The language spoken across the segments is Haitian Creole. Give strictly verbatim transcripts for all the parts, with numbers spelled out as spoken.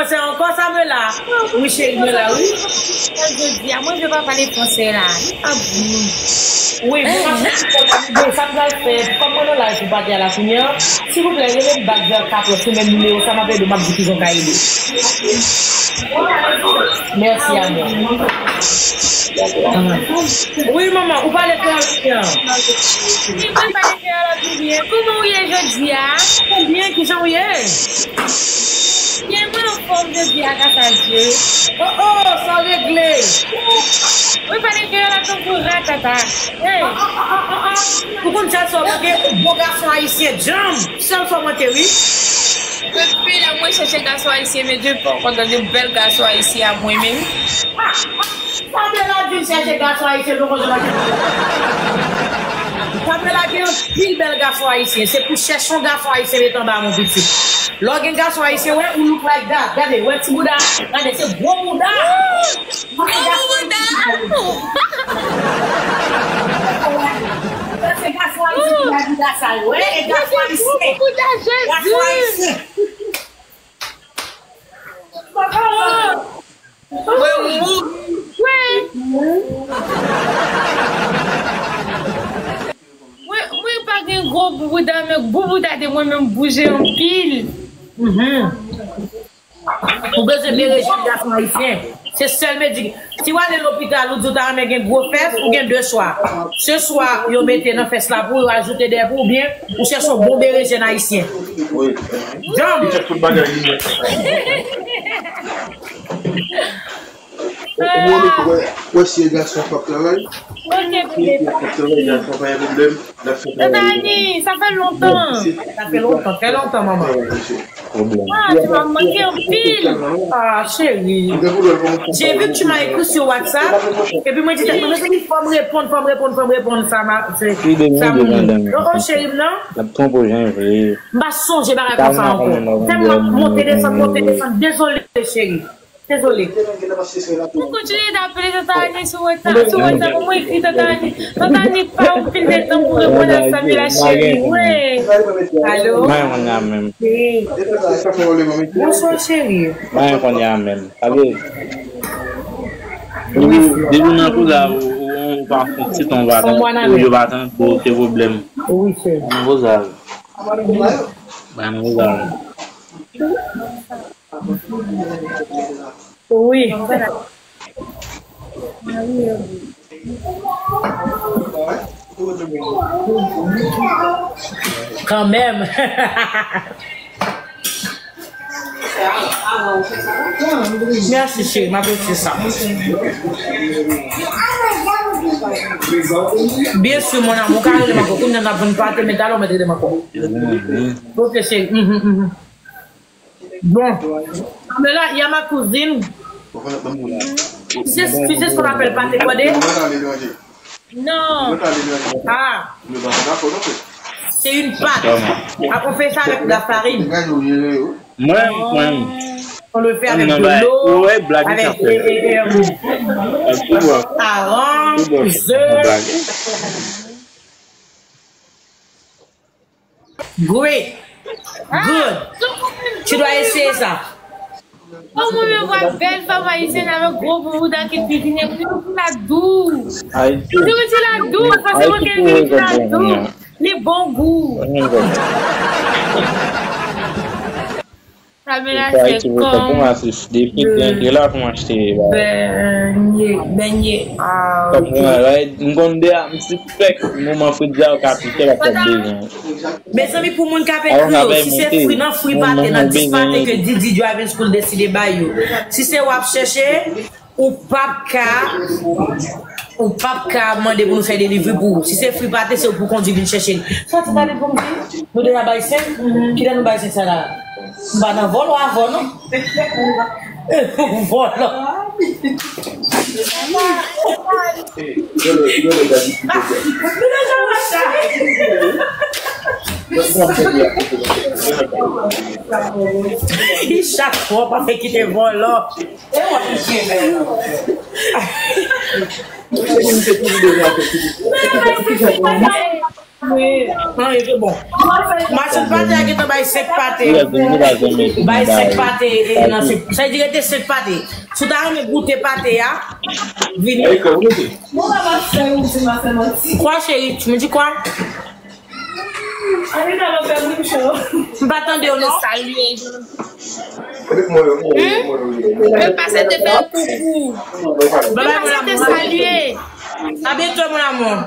fransè ankò, Samuela? Wi, cheri, mwen la, wi. Jodi a, mwen vle pa pale fransè la. Li pa bon. Wi, mwen pa konn sa m pral fè. Kòm mwen nan live pou pati a la kounye a, silvouplè, rele m bak vè katrè, se menm nimewo sa, m ap ede w, m ap di kijan w ka ede. Mèsi, amou. Wi, manman, ou pale kreyòl byen. Wi, mwen pale kreyòl la pi byen. Kouman w ye jodi a? Mwen byen, kijan w ye? Byen, mwen anfòm jodi a, gras a Dye. Oh, oh, sa regle. Mwen pale kreyòl la tankou ratata. Hey. Ou konn sèl sa w manke? Bon gason ayisyen, djanm. Sèl sa w manke, wi. Depi lè mwen chèche gason ayisyen, men Dye poko tande bèl gason ayisyen ap mwen menm. Samuela di l chèche gason ayisyen, poko janm ap. Samuela gen anpil bèl gason ayisyen. Se pou chèche yon gason ayisyen met anba men w pitit. Lè w gen gason ayisyen, wè, ou look like that. Gade, wè ti bouda. Gade, se gwo bouda. Gwo bouda. Se gason ayisyen ki bay bouda sa yo, wè, e gason ayisyen. Gason ayisyen. Mwen mouri. Mwen, mwen pa gen gwo boubouda, men boubouda de mwen menm bouje anpil. Mhm. Ou bezwen berejèn gason ayisyen. Se sèl medik. Si w ale lopital, ou di w ta renmen gen gwo fès, ou gen de chwa. Se swa yo mete nan fès la pou ou, yo ajoute dèyè pou ou, oubyen ou chèche yon bon berejèn ayisyen. Wi. Djanm. Li fè tout bagay li menm. Ou wè, wè si e gason k ap travay. Ok, bebe. L ap travay, gason pa gen pwoblèm. Tata Ani, sa fè lontan. Sa fè lontan, fè lontan, manman. Ah, ti manman manke anpil. Ah, cheri. J'ai vu que tu m'as écrit sur WhatsApp. Epi mwen di tèt mwen, mezanmi, fò m reponn, fò m reponn, fò m reponn sa, ma, se, sa moun. Oh, oh, cheri m nan. M pa sonje bagay konsa ankò. Tèlman monte, desann, monte, desann. Dezole, cheri. Dezole. Ou kontinye tape tata Ani sou WhatsApp, sou WhatsApp, mwen ekri tata Ani. Tata Ani pa anpil de tan pou reponn a Samuela cheri. Wi. Alo? Mwen konn ya menm. Wi. Bonswa cheri. Mwen konn ya menm. Sa vle di, depi nan kou la, ou, ou, ou pa fon ti ton va tan, ou yo va tan, ou te pwoblèm. Wi, cheri. Mwen konn sa. Mwen konn sa. Wi. Kanmenm. Mèsi, cheri, m apresye sa. Byen si, mon amour, ou ka rele m ankò. Kounye a n ap jwenn pate, men talè ou mèt rele m ankò. Ok, cheri. Mhm, mhm. Bon. Pamela, il y a ma cousine. Tu sais, tu sais ce qu'on appelle pâté codé? Non. Ah. C'est une pâte. Ah, on fait ça avec de la farine. Mwen, mwen. On le fait avec de l'eau, avec, euh, euh, euh, hareng, œufs. Great. Good. Tu dois essayer ça. Kòman mwen wè bèl fanm ayisyèn avèk gwo bouda ki kizine pou yo, pou la dou. Ayiti. Yo di la dou, paske mwen ke yo di la dou. Li bon gou. Pamela se kòm depi antre la pou m achte bagay. Bènye, bènye. M konn deja, m sispèk moman Fritz a yo ka pike la, sa m bezwen. Mezanmi, pou moun k ap ekri yo, si se fri nan fri pate, nan dis pate ke Didi Driving School deside bay yo, si se w ap chèche, ou p ap ka, ou p ap ka mande pou nou fè delivri pou ou. Si se fri pate, se ou pou kondui vin chèche li. Sa ti pale pou m di, nou deja bay senk, kilè nou bay senk sa la? M pa nan vòlò avè w non. Vòlò. Chak fwa w pa fè kite vòlò. Anyen, se bon. Machann pate a gentan bay senk pate. Bay senk pate, e, e, nan senk. Sa vle di rete senk pate. Si w ta renmen goute pate a, vini. Kwa, cheri? Tu me dis quoi? M pa tande w, non. Hmm? Mwen pase te fè yon koukou. Mwen pase te salye. A bientôt, mon amour.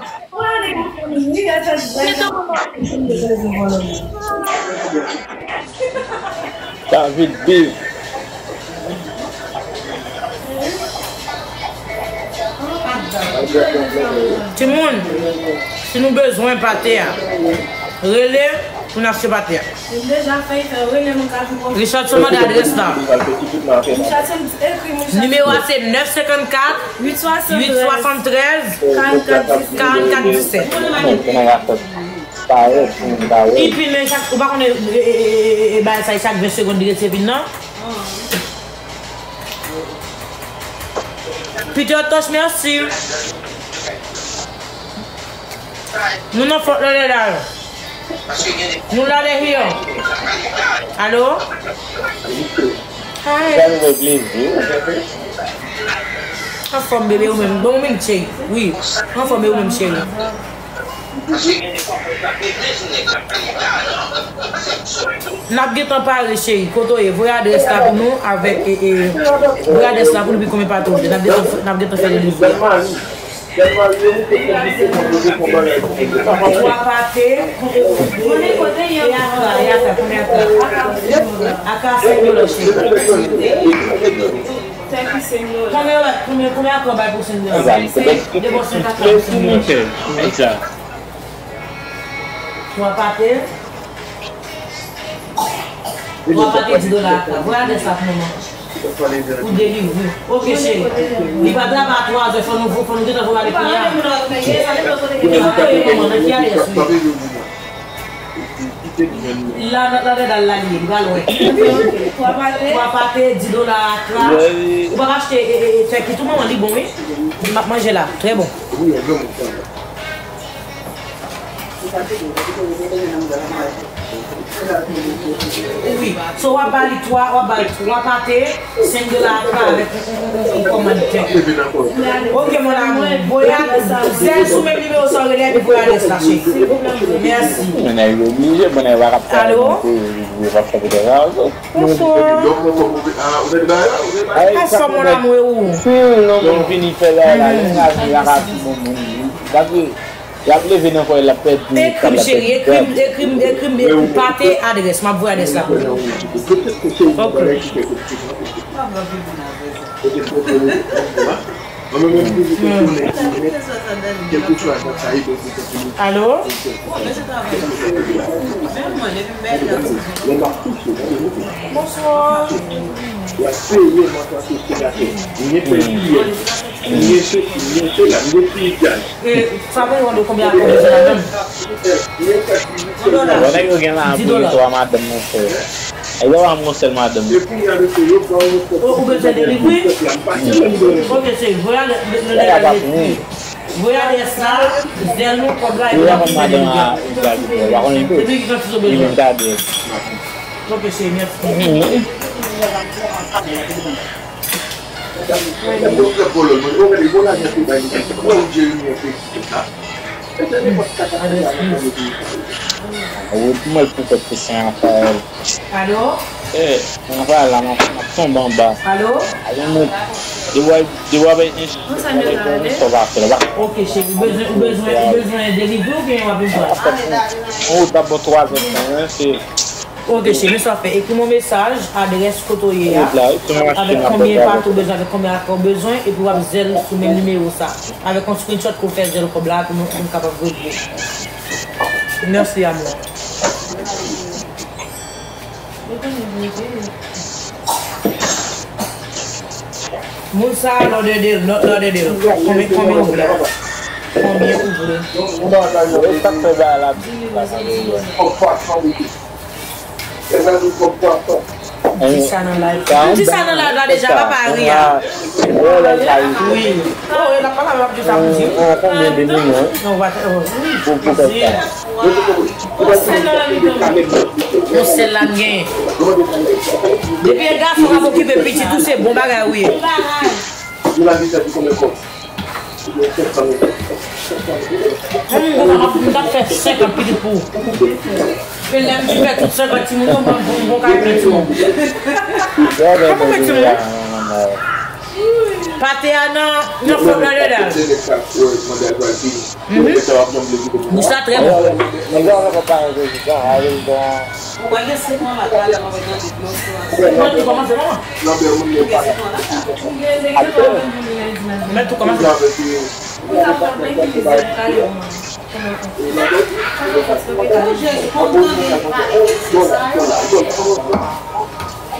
David Biv. Timoun, si nou bezwen pate a, rele pou n achte pate a. Richardson mande adrès la. Nimewo a se nèf senkannkat, uit swasantrèz, karannkat disèt. Epi, men chak, ou pa konnen, e, e, e, e, bagay sa, chak ven segonn li retire pin nan. Peter Tosh, mèsi. Nou nan Fort Lauderdale. Nou Lauderdale. Alo? Hi. Anfòm, bebe, ou menm? Bon, ou menm, cheri? Wi. Anfòm, e ou menm, cheri? N ap gentan pare, cheri. Kote w ye? Voye adrès la pou nou avèk, e, e, voye adrès la pou nou, pi konbyen pate w vle. N ap gentan, n ap gentan fè delivri a. Twa pate. E akra, e akra, konbyen akra? Akra senk dola, cheri. Konbyen, konbyen, konbyen akra w bay pou senk dola? Senk, de bò senk akra pou senk dola. Twa pate. Twa pate di dola akra. Voye adrès la pou mwen. Pou delivri. Ok, cheri. Li pa travay a twa zè, fò nou, fò nou gentan voye ale kounye a. Ki kote w ye, manman? Nan ki adrès ou ye? La, la, la, la, la, li ye. Li pa lwen. Twa pate, di dola akra. Ou pa ka achte, e, e, e, tèki tou, manman, li bon, wi. M ap manje la. Trè bon. Wi. So, w ap ba li twa, w ap ba li twa pate, senk dola akra avèk yon, yon, yon, yon kòmand tèk. Ok, mon amour. Voye zèl sou menm nimewo sa w rele epi voye adrès la, cheri. Mèsi. Mennaj yo oblije, mennaj yo pa kap travay nan peyi, yo pa fè pou travay. Bonswa. Ay, sa, mon amour, e ou? Anpil non, moun vini fè bagay la, lè n ka vini, la ka pi bon moun. Gade, y ap leve nan kò l, l ap pèdi. Ekri m, cheri, ekri m, ekri m, ekri m, ekri m pate adrès. M ap voye adrès la pou ou. Ok. Alo? Bonswa. Mwen se, mwen se la, mwen se piyay. E, sa pa yon de konbyen akò bezwen ladan l? Bon, nèg yo gen la pou twa madanm, monchè. Nèg yo pa yon sèl madanm. Ou, ou bezwen delivri? Ok, cheri, voye ale, le, le, le, le, voye adrès la, zèl nou, kòb la, epi n ap fè delivri. Epi ki kantite ou bezwen? Ok, cheri, mèsi. Ou di mwen pou fè ti Sen Rafayèl. Alo? Eh, Sen Rafayèl la, m ap, m ap tonbe anba. Alo? Alo, mwen, de w ap, de w ap enj-, sa w va fè la. Ok, cheri, ou bezwen, ou bezwen, ou bezwen delivri oubyen w ap bezwen? Ou t ap bon twa zè tan, se Ok, cheri, men sa w ap fè, ekri m yon mesaj, adrès kote w ye a, avèk konbyen pate w bezwen, avèk konbyen akra w bezwen, epi w ap zèl sou menm nimewo sa, avèk yon screenshot ke w fè zèl kòb la pou nou, pou nou kapab regle. Mèsi, amou. Moun sa a, lòdede l, lòdede l. Konbyen, konbyen ou vle? Konbyen ou vle? Sa k fè bagay la? Di li, voisin, di li. Kòb pwason, wi. Kòb pwason. Di sa nan live. Di sa nan live la deja, papa Ria. Wi. Oh, e n ap pale, n ap di sa pou di. An, konbyen de milyon? Non, w pa t-, oh, wi. Pou, pou fè sa. Yon sèl la m genyen. Depi yon gason k ap okipe pitit ou, se bon bagay ou ye. Mwen, mwen, mwen, mwen t ap fè senkant pitit pou ou. E lè m fin fè tout senkant timoun yo, mwen, mwen, mwen ka fè timoun. Kòman fè timoun? Pate a nan, nan fòk nan dedan. Mhm. Bouch la trè bon. Mwen tou kòmanse, manman. Mwen tou kòmanse.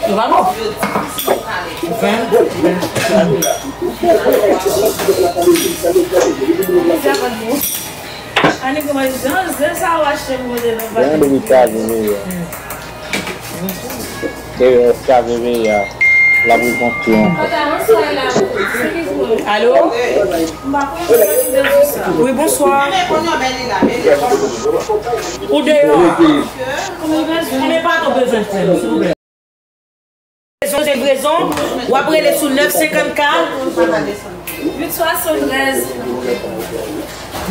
Yo pa bon. Ven. Annik mwen jan zè sa w achte pou mwen te nan pale. Jan depi kaze veye a. Te rès kaze veye a. L ap rekonstwi ankò. Alo? Wi, bonswa. Ou deyò a? Konbyen bato w bezwen, frè m, silvouplè? Rezon, se rezon, w ap rele sou nèf senkannkat. Uit swasanntrèz.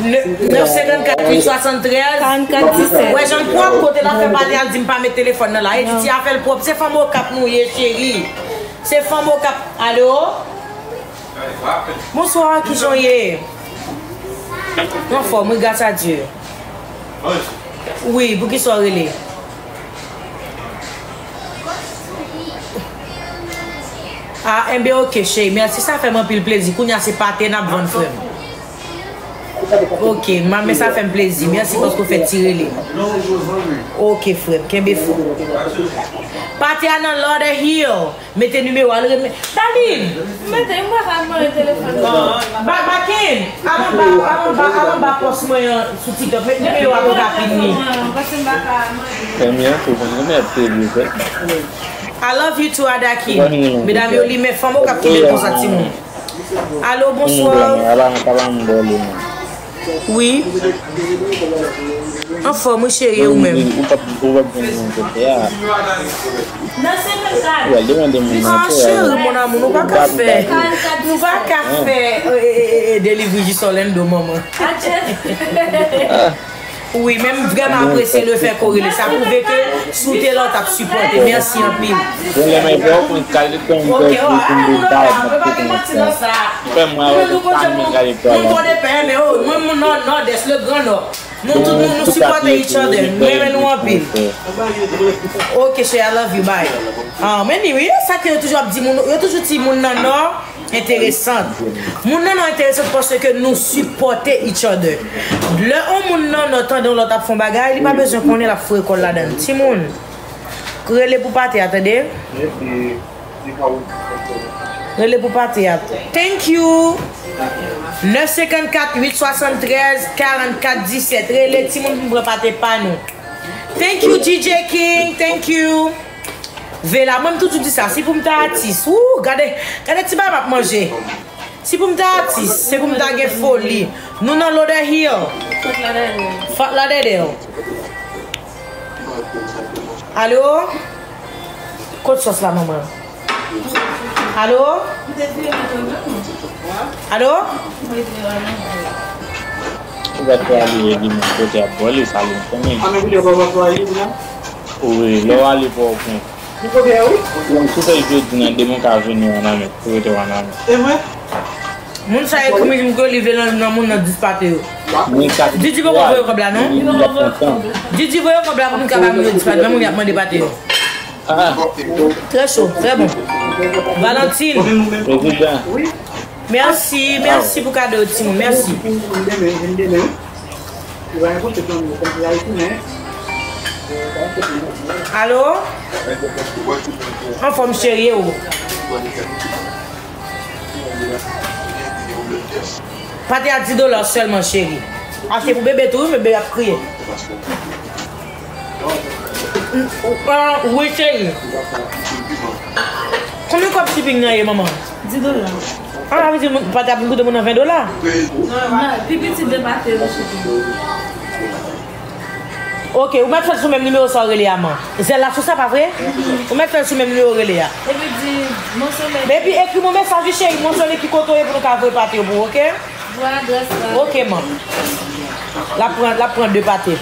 Nè-, nèf senkannkat, uit swasanntrèz. Karannkat disèt. Wè, jan l pwòp, kote l ap fè pale a, l di m pa met telefòn nan la. E di ti a fè l pwòp. Se fanm Okap nou ye, cheri. Se fanm Okap. Alo? Bonswa, kijan w ye? Anfòm, wi, gras a Dye. Wi, poukisa w rele? Ah, enben, oke, cheri, mèsi, sa fè m anpil plezi. Kounye a se pate n ap vann, frè m. Oke, manmi, sa fè m plezi. Mèsi paske w fè ti rele. Oke, frè m, kenbe fò. Pate a nan Lauderhill. Mete nimewo a, l renmen. David! Mete, m pa ka mande telefòn nan. Ba, ba Ken, avan ba, avan ba, avan ba pòs mwen an sou TikTok, met nimewo a pou rapid li. Paske m pa ka mande. Fè m yon kou, konn renmen ap peye li, frè. I love you too, Adakim. Medam yo, li men fanm Okap ki bèl konsa, timoun. Alo, bonswa. Wi. Anfòm, wi, cheri, ou menm? Ou p ap, ou p ap jwenn moun kote a. Nan senkannkat. Ou al demande moun nan. Ah, cheri, mon amour, nou pa ka fè. Nou pa ka fè, eh, eh, eh, eh, delivery jis Orlando, manman. Wi, men m vrèman apresye le fè ke w rele. Sa pwouve ke si w te la, w t ap sipòte. Mèsi anpil. Bon, lè mwen fè w konn kalite yon bèl moun de baz, mwen te konn fè. Fè mwen wè de fanmi kalite la. Mwen, moun Nò, Nòdès, le Gran Nò. Nou tout, nou, nou sipòte each other. M renmen nou anpil. Ok, cheri, I love you, bye. Ah, men anyway, sa ke yo toujou ap di moun, yo toujou di moun nan Nò, enteresan. Moun nan Nò enteresan paske nou sipòte each other. Lè yon moun nan Nò tande yon lòt ap fè yon bagay, li pa bezwen konnen l ap foure kò l ladan l. Timoun, rele pou pate a, tande? Rele pou pate a. Thank you. Nèf senkannkat, uit swasanntrèz, karannkat disèt. Rele timoun pou pran pate pa nou. Thank you, D J King. Thank you. Vela, mwen m toujou di sa, si pou m ta atis, wou, gade, gade ti bagay m ap manje. Si pou m ta atis, se pou m ta gen foli. Nou nan Lauderhill. Fort Lauderdale. Alo? Kot sòs la, manman? Alo? Alo? Ou pa t prale di moun kote ap vòlè, sa li konnen. Wi, lè w ale Pòtoprens. Ou kote a, wi? Ou sou fè jodi nan demen ka vini Wanament, pou rete Wanament. E vre? Moun sa ekri m ke li vle nan, nan moun nan dis pate yo. Didi poko voye kòb la, non? Didi voye kòb la pou nou ka ba moun yo dis pate, men moun y ap mande pate yo. Trè cho, trè bon. Valentine. Mèsi, mèsi pou kado yo, timoun. Mèsi. Alo? Anfòm, cheri, e ou? Pate a dis dola sèlman, cheri. Achte pou bebe tou, wi, men bebe ap kriye. Wi, cheri. Konbyen kòb shipping nan ye, manman? Dis dola. Ah, sa vle di moun, pate ap vin koute moun nan ven dola? Non, pi piti de pate yo shipping. Ok, ou mèt fè l sou menm nimewo sa w rele a, man. Zèl la sou sa, pa vre? Ou mèt fè l sou menm nimewo w rele a. Epi di, mansyone. Epi ekri m yon mesaj, wi, cheri, mansyone ki kote w ye pou nou ka voye pate yo pou ou, ok? Voye adrès la. Ok, man. L ap pran, l ap pran de pate.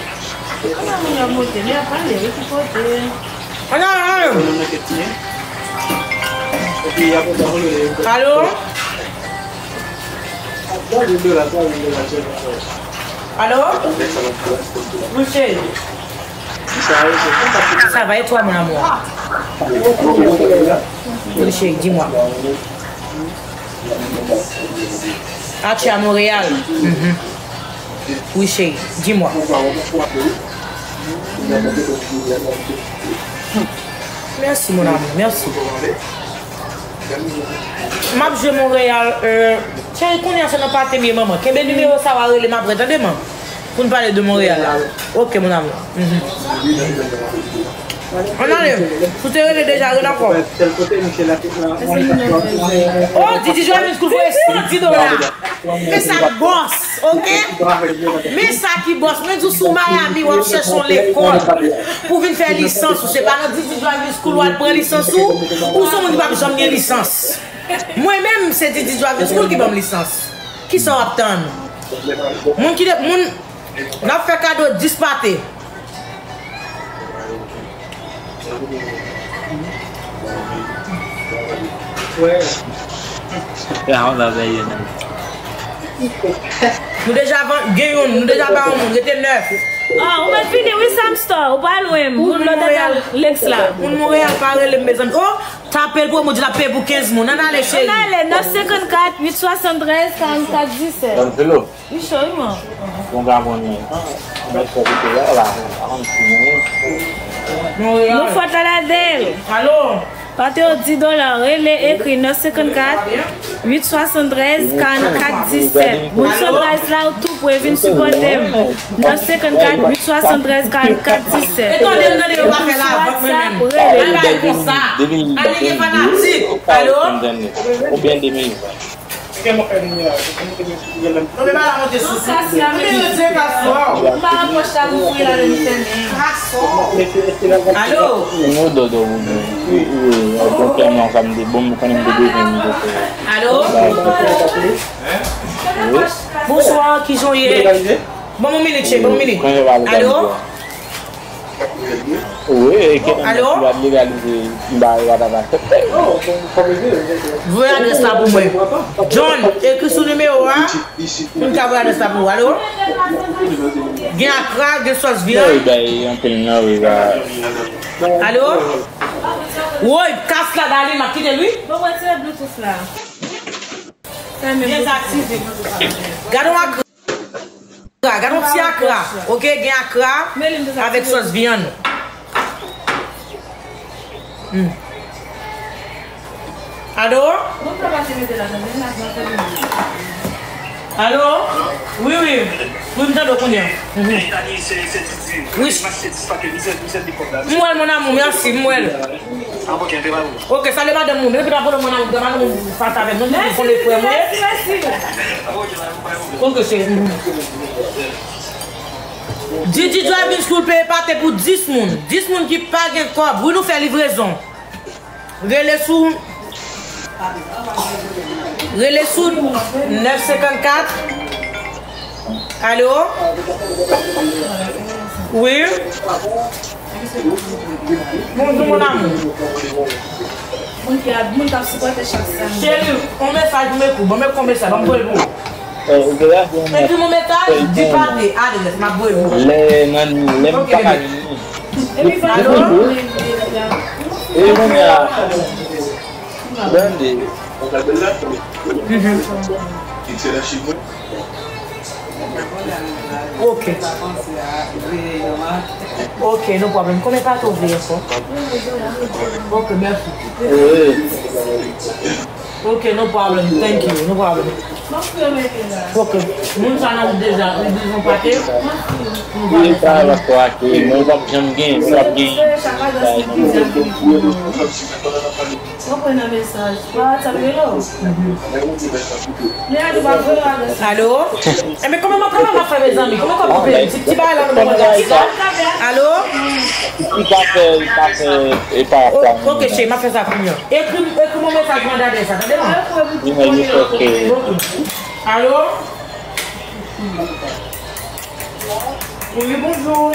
Kòman moun yo ap monte? Li ap pale, wi, ki kote? Ann ale, ann ale. Alo? Alo? Wi, cheri. Ça va et toi, mon amour? Oui, chérie, dis-moi. Ah, tu es à Montréal? Mhm. Oui, chérie, dis-moi. Merci, mon amour, merci. M ap jwe Monreyal, euh, cheri, kounye a se nan pate m ye, manman. Kenbe nimewo sa w a rele m apre, tande, man? Pou n pale de Monreyal la. Ok, mon amour. Mhm. Ann ale. Si w te rele deja, rele ankò. Oh, Didi Driving School voye san di dola. Men sa bòs, ok? Men sa ki bòs. Mwen di w, si w Miami, w ap chèche yon lekòl pou vin fè lisans ou. Se pa nan Didi Driving School w al pran lisans ou. Ou se yon moun ki p ap janm gen lisans. Mwen menm, se Didi Driving School ki ban m lisans. Kisa w ap tann? Moun ki de, moun, n ap fè kado dis pate. Nou deja vann, gen youn, nou deja ba yon moun, rete nèf. Ah, ou mèt fini, wi, Samstar, ou pa lwen, moun lòt eta Lex la. Moun Monreyal pa rele m, mezanmi. Oh, tape l pou mwen, di l ap peye pou kenz moun. Ann ale, cheri. Ann ale, nèf senkannkat, uit swasanntrèz, karannkat, disèt. Li cho wi, man. Bon, gade, bon, men. Mèt fè kote la, la. Nou fòt la ladan l. Alo? Pate yo dis dola, rele, ekri nèf senkannkat, uit swasanntrèz, karannkat, disèt. Moun Sunrise la, ou tou pre vin sipòte m. Nèf senkannkat, uit swasanntrèz, karannkat, disèt. Sou WhatsApp, rele. Alo? Oubyen de mil. Non, men pa la monte sou sou. M pa nan pòch la, m mouri la, men m fèmen. Alo? Alo? Bonswa, kijan w ye? Ban m yon minit, cheri, ban m yon minit. Alo? Wi, e ke nan Alo? Lwa legalize, m ba yo ataka. Voye adrès la pou mwen. John, ekri sou nimewo a. Moun ka voye adrès la pou ou. Alo? Gen akra, gen sòs vyann. Yo, bay anpil nan, wi, ba. Alo? Woy, kas la, Darline, m ap kite l, wi. Bon, retire Bluetooth la. Dezaktive. Gade yon akra. Gade yon ti akra. Ok, gen akra avèk sòs vyann. Hmm. Alo? Alo? Wi, wi. Wi, m tande w kounye a. Mhm. Wi. M wè l, mon amour, mèsi, m wè l. Ok, salye madanm ou. Depi nan pwoblèm mwen nan pwoblèm mwen, pase avèk nou, nou konnen frè mwen. Ok, cheri. Didi Driving School peye pate pou dis moun. Dis moun ki pa gen kòb. Wi, nou fè livrezon. Rele sou, rele sou nèf senkannkat. Alo? Wi? Bonjou, mon amour. Moun ki ap, moun k ap sipòte chak samdi. Cheri, yon mesaj pou m ekri w. Ban m ekri w yon mesaj, ban m voye l pou ou. Ekri m yon mesaj, di pate, adrès, m ap voye l pou ou. Lè nan, lè m pa ka vini. Alo? E kounye a. Tande. Mhm. Ok. Ok, no problem. Konbyen pate w vle ankò? Ok, mèsi. Ok, no problem. Thank you. No problem. Ok. Moun sa nan wout deja, li bezwen pate. Nou pa gen sa. Mwen p ap janm gen, mwen p ap gen. Mwen pran nan mesaj. Mwen WhatsApp rele w. Mwen a di w pa voye w adrès la. Alo? Enben, kòman, kòman m ap fè, mezanmi? Kòman, kòman m ap fè? Ti, ti bagay la, kòman m ap fè? Alo? Li pa fè, li pa fè, e pa. O-, ok, cheri, m ap fè sa kounye a. Ekri, ekri m yon mesaj, mande adrès la, tande non? Li mwen, li fè ke. Ok. Alo? Wi, bonjou.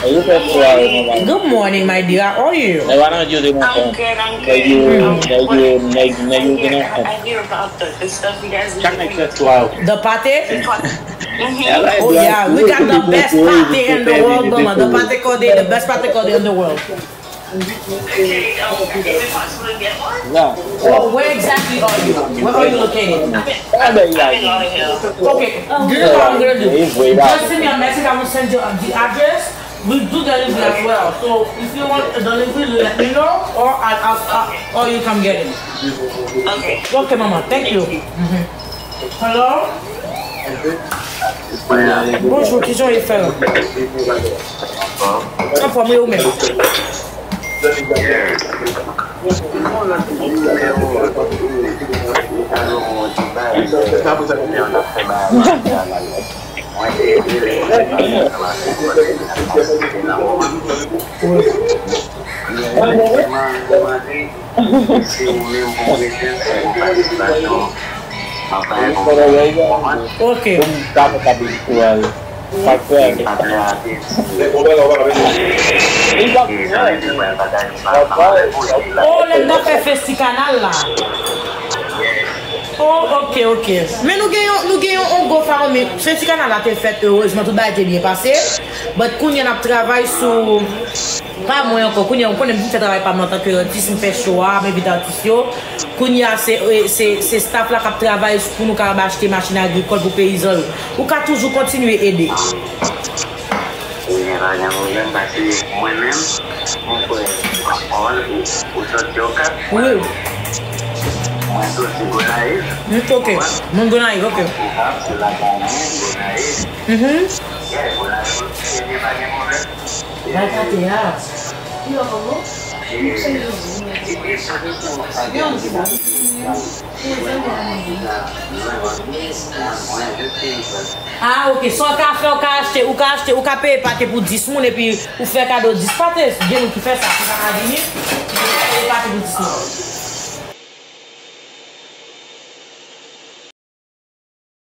Yo fè swa, manman. Good morning, my dear. How are you? Nèg pa nan yo te nan fon. Nèg yo, nèg yo, nèg, nèg yo te nan fon. Chak nèg fè swa. The pate? Oh yeah, we got the best pate in the world, mama. The pate kòde, the best pate kòde in the world. Well, where exactly are you? Where are you located? Okay, do you know what I'm gonna do? Just send me a message. I will send you the address. We do delivery as well. So if you want a delivery, let me know, or I, I, I, or you come get it. Okay. Okay, mama. Thank you. Hello? Bonjou, kijan w ye, frè? Anfòm, wi, ou menm? Ok. Oh, lè n t ap fè festi kanal la. Oh, ok, ok. Men nou gen yon, nou gen yon, yon GoFundMe. Festi kanal la te fèt, erezman, tout bagay te byen pase. But kounye a n ap travay sou, pa mwen ankò. Kounye a, ou konnen m fin fè travay pa m antanke atis, m fè cho a, m envite atis yo. Kounye a, se, se, se staff la k ap travay pou nou kapab achte machin agrikòl pou peyizan yo. Ou ka toujou kontinye ede. Ebyen, pa gen pwoblèm, paske mwen menm, mon frè, Paul, ou, ou soti Okap, wi. Mwen soti Gonayiv. Mm, ok. Moun Gonayiv, ok. Okap, se lakay mwen, Gonayiv. Mhm. Yeah, Gonayiv, ebyen, pa gen pwoblèm. Bay pate a. Ah, ok. Sa w ka fè, w ka achte, ou ka achte, ou ka peye pate pou dis moun, epi ou fè kado dis pate. Gen moun ki fè sa, ki pa ka vini, ki peye pate pou dis moun.